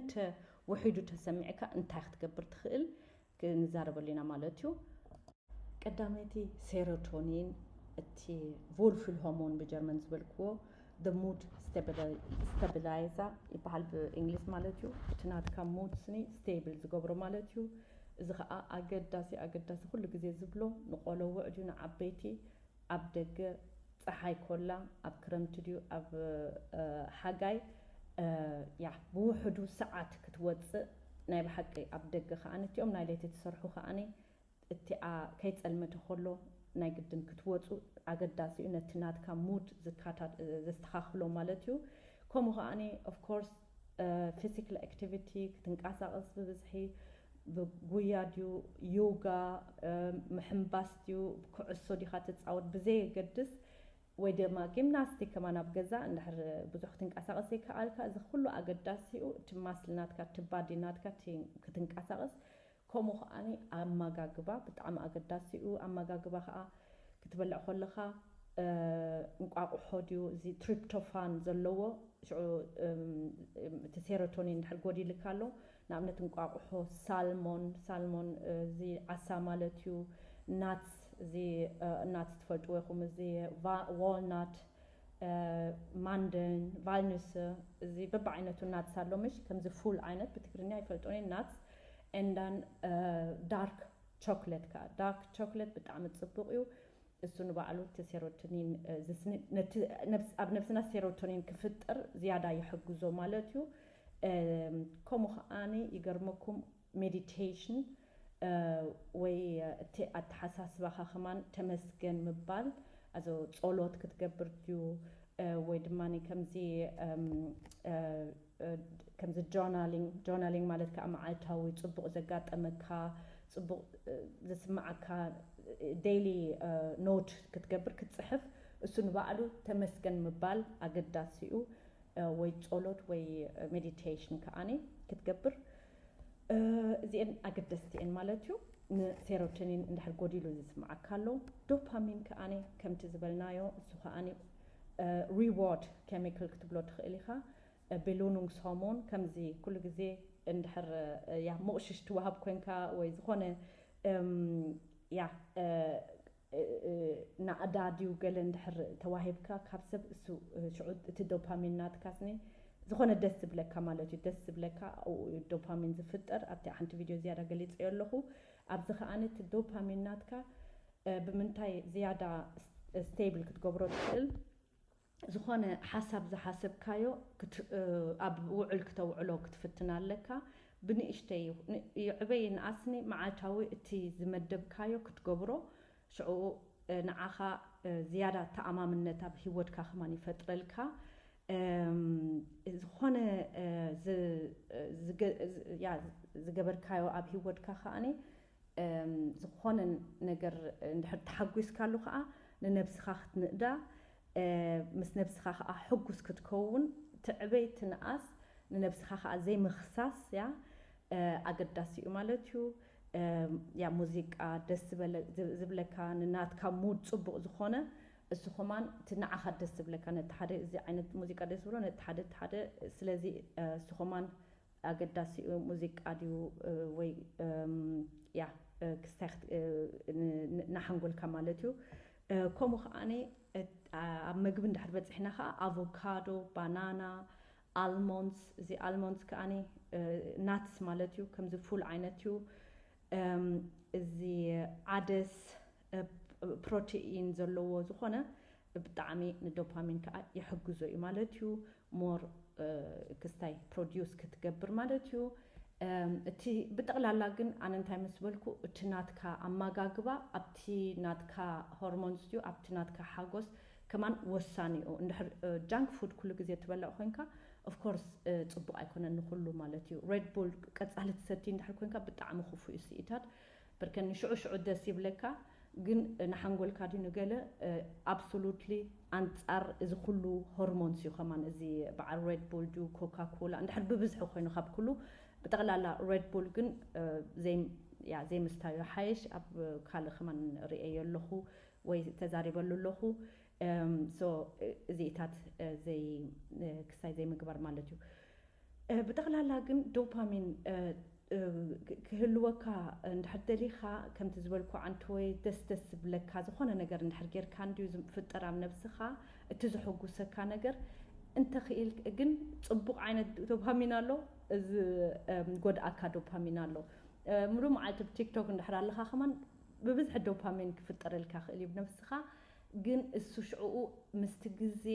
እንተ ውሒዱ ተሰሚዕካ እንታይ ክትገብር ትኽእል ክንዛረበሉ ኢና ማለት እዩ። ቀዳመይቲ ሴሮቶኒን፣ እቲ ቮልፊል ሆርሞን ብጀርመን ዝበልክዎ፣ the mood stabilizer ይበሃል ብእንግሊዝ ማለት እዩ። እቲ ናትካ ሙድ ስኒ ስቴብል ዝገብሮ ማለት እዩ። እዚ ከዓ ኣገዳሲ ኣገዳሲ ኩሉ ግዜ ዝብሎ ንቆለውዕ ድዩ ንዓበይቲ፣ ኣብ ደገ ፀሓይ ኮላ፣ ኣብ ክረምቲ ድዩ ኣብ ሓጋይ፣ ያ ብውሕዱ ሰዓት ክትወፅእ ናይ ብሓቂ ኣብ ደገ ከዓ ነቲኦም ናይ ለይቲ ትሰርሑ ከዓኒ እቲኣ ከይፀልመተ ከሎ ናይ ግድን ክትወፁ ኣገዳሲ እዩ። ነቲ ናትካ ሙድ ዘስተኻኽሎ ማለት እዩ። ከምኡ ከዓኒ ኦፍኮርስ ፊዚካል ኣክቲቪቲ ክትንቀሳቐስ ብብዝሒ ብጉያ ድዩ ዮጋ ምሕንባስ ድዩ ኩዕሶ ዲኻ ትፃወት ብዘየገድስ ወይ ድማ ጊምናስቲክ ከማን ኣብ ገዛ እንድሕር ብዙሕ ክትንቀሳቐስ ዘይከኣልካ እዚ ኩሉ ኣገዳሲ እዩ። እቲ ማስል ናትካ እቲ ባዲ ናትካ ክትንቀሳቐስ ከምኡ ከዓኒ ኣመጋግባ ብጣዕሚ ኣገዳሲ እዩ። ኣመጋግባ ከዓ ክትበልዕ ከለኻ እንቋቑሖ ድዩ እዚ ትሪፕቶፋን ዘለዎ ሽዑ እቲ ሴሮቶኒን እንድሕር ጎዲልካ ኣሎ ንኣብነት እንቋቑሖ ሳልሞን ሳልሞን እዚ ዓሳ ማለት እዩ። ናትስ እዚ ናትስ ትፈልጥዎ ኢኹም እዚ ዋልናት ማንደን ቫልኑስ እዚ በብዓይነቱ ናትስ ኣሎ ምሽ ከምዚ ፉል ዓይነት ብትግርኛ ይፈልጦኒ ናትስ and then dark chocolate ከዓ dark chocolate ብጣዕሚ ፅቡቅ እዩ። እሱ ንባዕሉ እቲ ሴሮቶኒን ኣብ ነብስና ሴሮቶኒን ክፍጥር ዝያዳ ይሕግዞ ማለት እዩ። ከምኡ ከዓኒ ይገርመኩም ሜዲቴሽን ወይ እቲ ኣተሓሳስባኻ ከማን ተመስገን ምባል ኣዞ ፆሎት ክትገብር ድዩ ወይ ድማ ከምዚ ከምዚ ጆርናሊንግ ጆርናሊንግ ማለት ከዓ መዓልታዊ ፅቡቕ ዘጋጠመካ ፅቡቕ ዝስማዓካ ዴይሊ ኖት ክትገብር ክትፅሕፍ እሱ ንባዕሉ ተመስገን ምባል ኣገዳሲ እዩ። ወይ ፆሎት ወይ ሜዲቴሽን ከዓኒ ክትገብር እዚአን ኣገደስቲ እየን ማለት እዩ። ንሴሮቶኒን እንድሕር ጎዲሉ ዝስምዓካ ኣሎ። ዶፓሚን ከዓኒ ከምቲ ዝበልናዮ እሱ ከዓኒ ሪዋርድ ኬሚካል ክትብሎ ትኽእል ኢኻ። ቤሎኑንግስ ሆርሞን ከምዚ ኩሉ ግዜ እንድሕር ያ ሞቕሽሽ ትወሃብ ኮንካ ወይ ዝኾነ ያ ናእዳ ድዩ ገለ እንድሕር ተዋሂብካ ካብ ሰብ እሱ ሽዑ እቲ ዶፓሚን ናትካ ስኒ ዝኾነ ደስ ዝብለካ ማለት እዩ። ደስ ዝብለካ ኣብኡ እዩ ዶፓሚን ዝፍጠር። ኣብቲ ሓንቲ ቪድዮ ዝያዳ ገሊፀዮ ኣለኹ። ኣብዚ ከዓኒ እቲ ዶፓሚን ናትካ ብምንታይ ዝያዳ ስቴብል ክትገብሮ ትኽእል? ዝኾነ ሓሳብ ዝሓሰብካዮ ኣብ ውዕል ክተውዕሎ ክትፍትን ኣለካ። ብንእሽተይ ይዕበይ ንኣስኒ መዓልታዊ እቲ ዝመደብካዮ ክትገብሮ ሽዑ ንዓኻ ዝያዳ ተኣማምነት ኣብ ህይወትካ ከማን ይፈጥረልካ። ዝኾነ ዝገበርካዮ ኣብ ህይወትካ ከዓኒ ዝኾነ ነገር እንድሕር ተሓጒስካሉ ከዓ ንነብስኻ ክትንእዳ ምስ ነብስኻ ከዓ ሕጉስ ክትከውን ትዕበይ ትንኣስ ንነብስኻ ከዓ ዘይምኽሳስ ያ ኣገዳሲ እዩ ማለት እዩ። ያ ሙዚቃ ደስ ዝበለ ዝብለካ ንናትካ ሙድ ፅቡቕ ዝኾነ እሱ ከማን እቲ ንዓኻ ደስ ዝብለካ ነቲ ሓደ እዚ ዓይነት ሙዚቃ ደስ ዝብሎ ነቲ ሓደ እቲ ሓደ ስለዚ እሱ ከማን ኣገዳሲ እዩ ሙዚቃ ድዩ ወይ ያ ክስታይ ንሓንጎልካ ማለት እዩ። ከምኡ ከዓኒ ኣብ መግቢ እንድሕር በፂሕና ከዓ ኣቮካዶ ባናና ኣልሞንድስ እዚ ኣልሞንድስ ከዓኒ ናትስ ማለት እዩ ከምዚ ፉል ዓይነት እዩ። እዚ ዓደስ ፕሮቲኢን ዘለዎ ዝኾነ ብጣዕሚ ንዶፓሚን ከዓ ይሕግዞ እዩ ማለት እዩ። ሞር ክስታይ ፕሮዲውስ ክትገብር ማለት እዩ። እቲ ብጠቕላላ ግን ኣነ እንታይ ምስ በልኩ እቲ ናትካ ኣመጋግባ ኣብቲ ናትካ ሆርሞንስ ድዩ ኣብቲ ናትካ ሓጎስ ከማን ወሳኒ እዩ። እንድሕር ጃንክ ፉድ ኩሉ ግዜ ትበልዕ ኮንካ ኦፍኮርስ ፅቡቅ ኣይኮነን ንኩሉ ማለት እዩ። ሬድ ቡል ቀፃሊ ትሰቲ እንድሕር ኮንካ ብጣዕሚ ክፉ እዩ ስኢታት በርከ ንሽዑ ሽዑ ደስ ይብለካ ግን ንሓንጎልካ ድዩ ንገለ ኣብሶሉትሊ ኣንፃር እዚ ኩሉ ሆርሞንስ እዩ ከማን እዚ በዓል ሬድ ቡል ድዩ ኮካ ኮላ እንድሕር ብብዝሒ ኮይኑ ካብ ኩሉ ብጠቕላላ ሬድ ቡል ግን ዘይምስታዩ ሓይሽ ኣብ ካልእ ከማን ርእየ ኣለኹ ወይ ተዛሪበሉ ኣለኹ። እዚኢታት ክሳይ ዘይምግባር ማለት እዩ። ብጠቕላላ ግን ዶፓሚን ክህልወካ እንድሕር ደሊኻ፣ ከምቲ ዝበልኩ፣ ዓንተወይ ደስ ደስ ዝብለካ ዝኾነ ነገር እንድሕር ጌርካ እንድዩ ዝፍጠር ኣብ ነብስኻ እቲ ዘሐጉሰካ ነገር። እንተኽኢል ግን ጽቡቕ ዓይነት ዶፓሚን ኣሎ፣ እዚ ጎድኣካ ዶፓሚን ኣሎ። ሙሉእ መዓልቲ ብቲክቶክ እንድሕር ኣለኻ ከማን ብብዝሒ ዶፓሚን ክፍጠረልካ ክእል እዩ ብነብስኻ። ግን እሱ ሽዕኡ ምስቲ ግዜ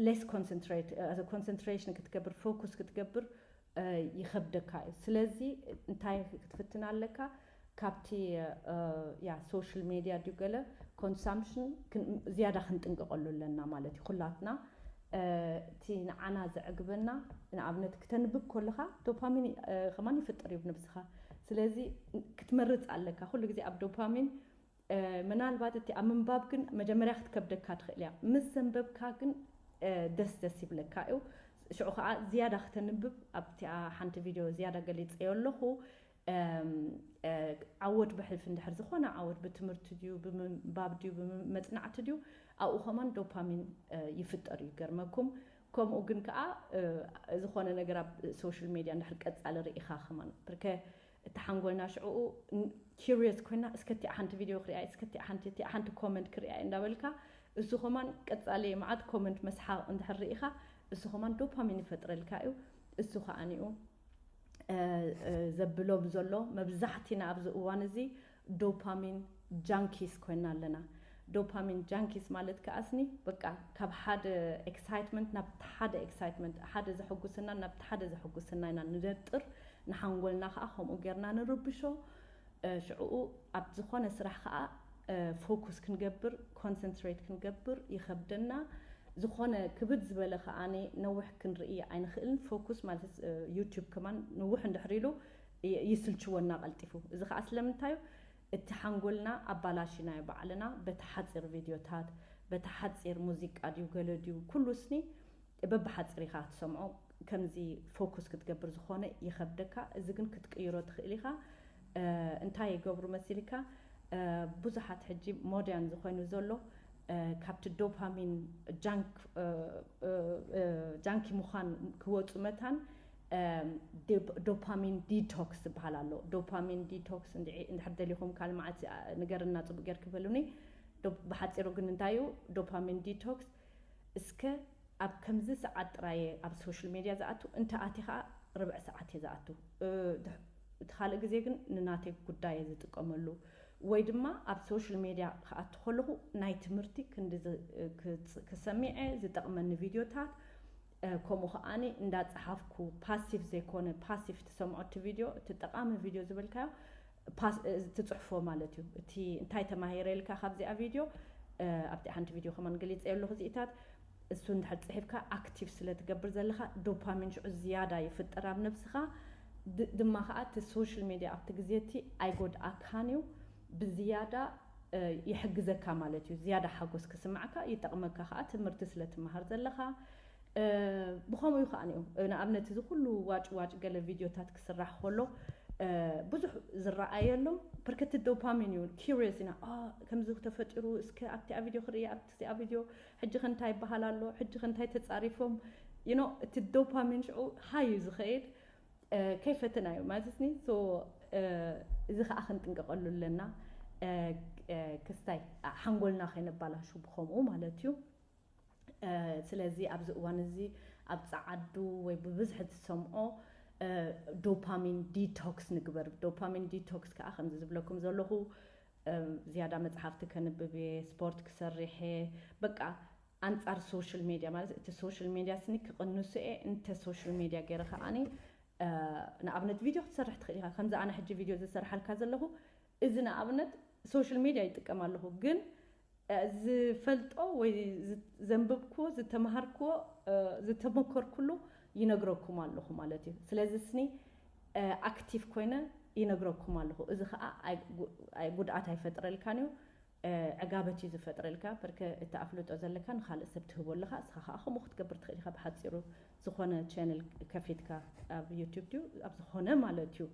less concentrate ኮንሰንትሬሽን ክትገብር፣ ፎኩስ ክትገብር ይኸብደካ እዩ። ስለዚ እንታይ ክትፍትን ኣለካ? ካብቲ ያ ሶሻል ሜድያ ድዩ ገለ ኮንሳምፕሽን ዝያዳ ክንጥንቀቐሉ ኣለና ማለት እዩ። ኩላትና እቲ ንዓና ዘዕግበና፣ ንኣብነት ክተንብብ ከለኻ ዶፓሚን ከማን ይፍጥር እዩ ብነብስኻ። ስለዚ ክትመርፅ ኣለካ ኩሉ ግዜ ኣብ ዶፓሚን። ምናልባት እቲ ኣብ ምንባብ ግን መጀመርያ ክትከብደካ ትኽእል እያ። ምስ ዘንበብካ ግን ደስ ደስ ይብለካ እዩ። ሽዑ ከዓ ዝያዳ ክተንብብ፣ ኣብቲኣ ሓንቲ ቪድዮ ዝያዳ ገሊፀዮ ኣለኹ። ዓወት ብሕልፊ እንድሕር ዝኾነ ዓወት ብትምህርቲ ድዩ፣ ብምንባብ ድዩ፣ ብመፅናዕቲ ድዩ፣ ኣብኡ ከማን ዶፓሚን ይፍጠር እዩ። ይገርመኩም። ከምኡ ግን ከዓ ዝኾነ ነገር ኣብ ሶሻል ሜድያ እንድሕር ቀፃሊ ርኢኻ ከማን፣ ብርከ እቲ ሓንጎልና ሽዕኡ ኪሪየስ ኮይና፣ እስከ እቲኣ ሓንቲ ቪድዮ ክሪኣ፣ እስከ እቲኣ ሓንቲ፣ እቲኣ ሓንቲ ኮመንት ክሪኣ እንዳበልካ፣ እሱ ከማን ቀፃሊ መዓት ኮመንት መስሓቕ እንድሕር ርኢኻ፣ እሱ ከማን ዶፓሚን ይፈጥረልካ እዩ። እሱ ከዓኒኡ ዘብሎም ዘሎ መብዛሕቲና ኣብዚ እዋን እዚ ዶፓሚን ጃንኪስ ኮይና ኣለና። ዶፓሚን ጃንኪስ ማለት ከኣስኒ በቃ ካብ ሓደ ኤክሳይትመንት ናብ ሓደ ኤክሳይትመንት፣ ሓደ ዘሐጉስና ናብ ሓደ ዘሐጉስና ኢና ንነጥር። ንሓንጎልና ከዓ ከምኡ ጌርና ንርብሾ። ሽዕኡ ኣብ ዝኾነ ስራሕ ከዓ ፎኩስ ክንገብር፣ ኮንሰንትሬት ክንገብር ይኸብደና። ዝኾነ ክብድ ዝበለ ከዓኒ ነዊሕ ክንርኢ ኣይንኽእልን። ፎኩስ ማለት ዩቱብ ከማን ንውሕ እንድሕር ኢሉ ይስልችወና ቀልጢፉ። እዚ ከዓ ስለምንታይ እዩ? እቲ ሓንጎልና ኣባላሽናዮ ባዕልና በቲ ሓፂር ቪድዮታት፣ በቲ ሓፂር ሙዚቃ ድዩ ገለ ድዩ፣ ኩሉ ስኒ በብሓፂር ኢኻ ትሰምዖ። ከምዚ ፎኩስ ክትገብር ዝኾነ ይኸብደካ። እዚ ግን ክትቅይሮ ትኽእል ኢኻ። እንታይ ይገብሩ መሲልካ? ብዙሓት ሕጂ ሞድያን ዝኾይኑ ዘሎ ካብቲ ዶፓሚን ጃንክ ጃንኪ ምዃን ክወፁ መታን ዶፓሚን ዲቶክስ ዝበሃል ኣሎ። ዶፓሚን ዲቶክስ እንድሕር ደሊኹም ካልእ መዓልቲ ንገርና፣ ፅቡቅ ጌርክ በሉኒ። ብሓፂሩ ግን እንታይ እዩ ዶፓሚን ዲቶክስ? እስከ ኣብ ከምዚ ሰዓት ጥራየ ኣብ ሶሻል ሜድያ ዝኣቱ፣ እንተ ኣቲ ከዓ ርብዕ ሰዓት እየ ዝኣቱ። እቲ ካልእ ግዜ ግን ንናተይ ጉዳየ ዝጥቀመሉ፣ ወይ ድማ ኣብ ሶሻል ሜድያ ክኣቱ ከለኹ ናይ ትምህርቲ ክንዲ ክሰሚዐ ዝጠቕመኒ ቪድዮታት፣ ከምኡ ከዓኒ እንዳፀሓፍኩ፣ ፓሲቭ ዘይኮነ፣ ፓሲቭ ትሰምዖ እቲ ቪድዮ፣ እቲ ጠቓሚ ቪድዮ ዝበልካዮ ትፅሕፎ ማለት እዩ። እቲ እንታይ ተማሂረ ኢልካ ካብዚኣ ቪድዮ፣ ኣብቲ ሓንቲ ቪድዮ ከማን ገሊፀ ኣለኹ እዚኢታት። እሱ እንድሕር ፅሒፍካ ኣክቲቭ ስለ ትገብር ዘለኻ ዶፓሚን ሽዑ ዝያዳ ይፍጠር ኣብ ነብስኻ። ድማ ከዓ እቲ ሶሻል ሜድያ ኣብቲ ግዜ እቲ ኣይጎድኣካን እዩ፣ ብዝያዳ ይሕግዘካ ማለት እዩ። ዝያዳ ሓጎስ ክስማዕካ ይጠቕመካ ከዓ ትምህርቲ ስለ ትመሃር ዘለኻ። ብኸምኡ እዩ ከዓ ንኡ ንኣብነት እዚ ኩሉ ዋጭ ዋጭ ገለ ቪድዮታት ክስራሕ ከሎ ብዙሕ ዝረኣየሎም ብርክቲ ዶፓሚን እዩ። ኪሪየስ ኢና፣ ከምዚ ተፈጢሩ፣ እስከ ኣብቲኣ ቪድዮ ክርኢ፣ ኣብቲኣ ቪድዮ ሕጂ ከ እንታይ ይበሃል ኣሎ፣ ሕጂ ከ እንታይ ተፃሪፎም፣ ዩኖ እቲ ዶፓሚን ሽዑ ሃይ እዩ ዝኸይድ። ከይፈተና እዩ ማለት ኒ። እዚ ከዓ ክንጥንቀቀሉ ኣለና፣ ክስታይ ሓንጎልና ከይነባላሹ ብከምኡ ማለት እዩ። ስለዚ ኣብዚ እዋን እዚ ኣብ ፃዓዱ ወይ ብብዝሒ ትሰምዖ ዶፓሚን ዲቶክስ ንግበር። ዶፓሚን ዲቶክስ ከዓ ከምዚ ዝብለኩም ዘለኹ ዝያዳ መፅሓፍቲ ከንብብ እየ፣ ስፖርት ክሰርሕ እየ። በቃ ኣንፃር ሶሻል ሜድያ ማለት እቲ ሶሻል ሜድያ ስኒ ክቕንሱ እየ። እንተ ሶሻል ሜድያ ገይረ ከዓኒ ንኣብነት ቪድዮ ክትሰርሕ ትኽእል ኢኻ። ከምዚ ኣነ ሕጂ ቪድዮ ዝሰርሓልካ ዘለኹ፣ እዚ ንኣብነት ሶሻል ሜድያ ይጥቀም ኣለኹ፣ ግን ዝፈልጦ ወይ ዘንብብክዎ፣ ዝተምሃርክዎ፣ ዝተመኮርኩሉ ይነግረኩም ኣለኹ ማለት እዩ። ስለዚ ስኒ ኣክቲቭ ኮይነ ይነግረኩም ኣለኹ። እዚ ከዓ ጉድኣት ኣይፈጥረልካን እዩ፣ ዕጋበት እዩ ዝፈጥረልካ። በርከ እቲ ኣፍልጦ ዘለካ ንካልእ ሰብ ትህቦ ኣለካ፣ እስኻ ከዓ ከምኡ ክትገብር ትኽእል ኢኻ። ብሓፂሩ ዝኾነ ቻነል ከፊትካ ኣብ ዩቱብ ድዩ ኣብ ዝኾነ ማለት እዩ